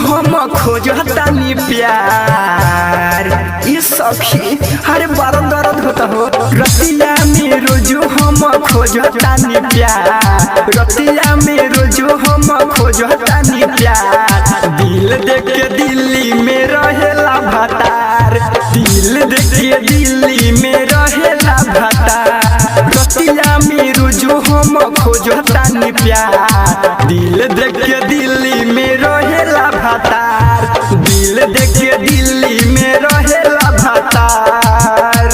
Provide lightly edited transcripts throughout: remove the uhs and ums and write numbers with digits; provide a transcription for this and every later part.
हम खोजतानी प्यार। ई सखी हर बार दर्द होता हो। रतिया में रोजो हम खोजतानी प्यार, रतिया में रोजो हम खोजतानी प्यार। दिल देख के दिल्ली में रहेला भतार, दिल देख के दिल्ली में रहेला भतार। रतिया में रोजो हम खोजतानी प्यार, दिल देख के दिल्ली में रहेला भतार, दिल देख के दिल्ली में रहेला भतार।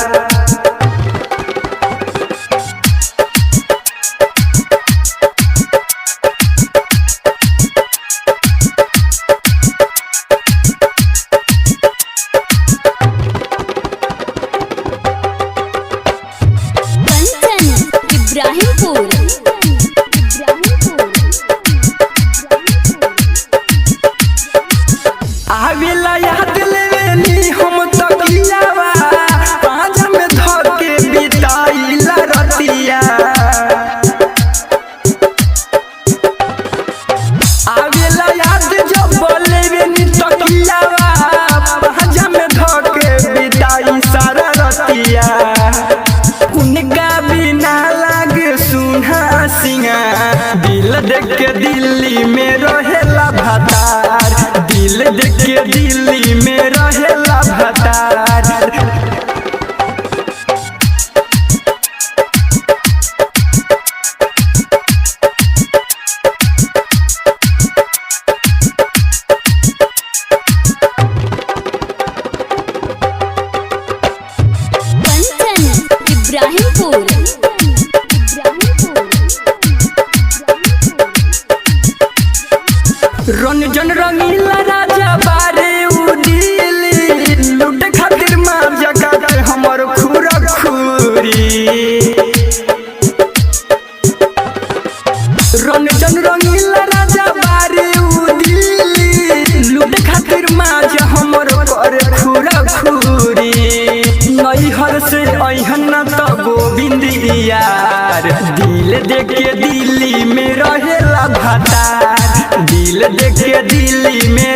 कंचन इब्राहिमपुर। आवेला याद लेवेनी हम तकियावा, पाँजा में धर के बिताइला रतिया। आवेला याद जब लेवेनी तकियावा, पाँजा में धर के बिताई सारा रतिया। उनका बिना लागे सुना सिंगा, दिल देख के दिल्ली में रहेला भतार, दिल देख के दिल्ली में रहेला भतार। कंचन इब्राहिमपुर। रंजन रंगीला राजा बारे उ दिली, लूट खातिर मार जगत हमर खुरा खुरी। रंजन रंगीला राजा बारे उ दिली, लूट खातिर मार हमर कर खुरा खुरी। नैहर से अहन त गोविंद यार, दिल देख के दिल्ली में रहेला भतार, दिल देख के दिल्ली में।